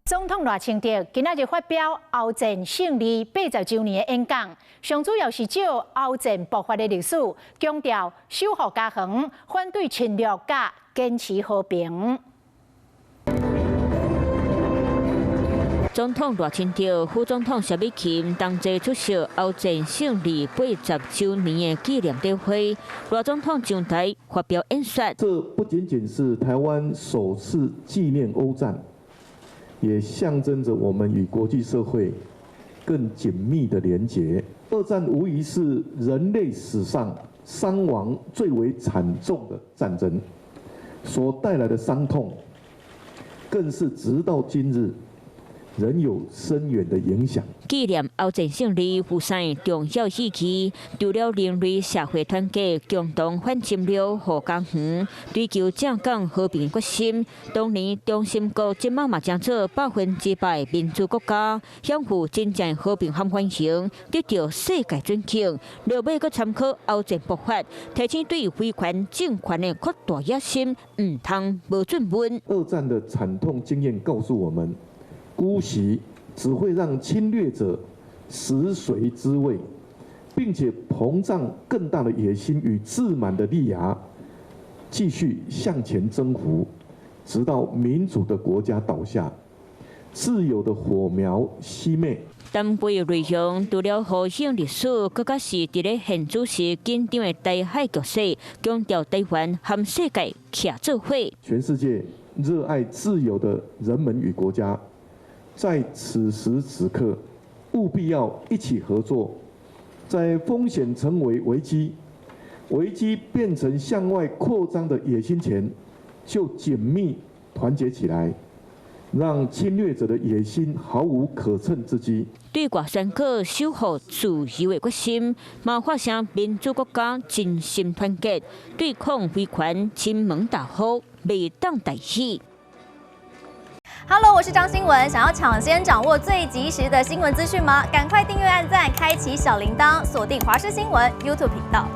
總統賴清德今仔日發表歐戰勝利80週年的演講，上主要是借歐戰爆發的歷史，強調守護家園、反對侵略、佮堅持和平。總統賴清德、副總統蕭美琴同齊出席歐戰勝利80週年的紀念大會。賴總統上台發表演說。這不僅僅是台灣首次紀念歐戰，也象徵着我們與國際社會更緊密的連結。二戰無疑是人類史上傷亡最為慘重的戰爭，所帶來的傷痛，更是直到今日仍有深遠的影響。紀念歐戰勝利負上重要意義，除了人類社會團結、共同反侵略、護家園、追求正港和平決心。當年中心國這馬嘛成做100%的民主國家，享負真正和平和繁榮，得到世界尊敬。落尾閣參考歐戰爆發，提醒對威權政權的擴大野心，毋通無准問。二戰的慘痛經驗告訴我們，姑息只會讓侵略者食髓知味，並且膨脹更大的野心與自滿的力牙，繼續向前征服，直到民主的國家倒下，自由的火苗熄滅。談話內容除了呼應歷史，閣較是佇咧現主時緊張的台海局勢，強調台灣和世界徛做伙。全世界熱愛自由的人們與國家，在此時此刻，務必要一起合作，在風險成為危機，危機變成向外擴張的野心前，就緊密團結起來，讓侵略者的野心毫無可乘之機。對外宣告守護自由的決心，嘛發聲民主國家真心團結，對抗威權侵門踏戶，袂當大意。 Hello，我是張新文。想要搶先掌握最及時的新聞資訊嗎？趕快訂閱、按讚、開啟小鈴鐺，鎖定華視新聞 YouTube 頻道。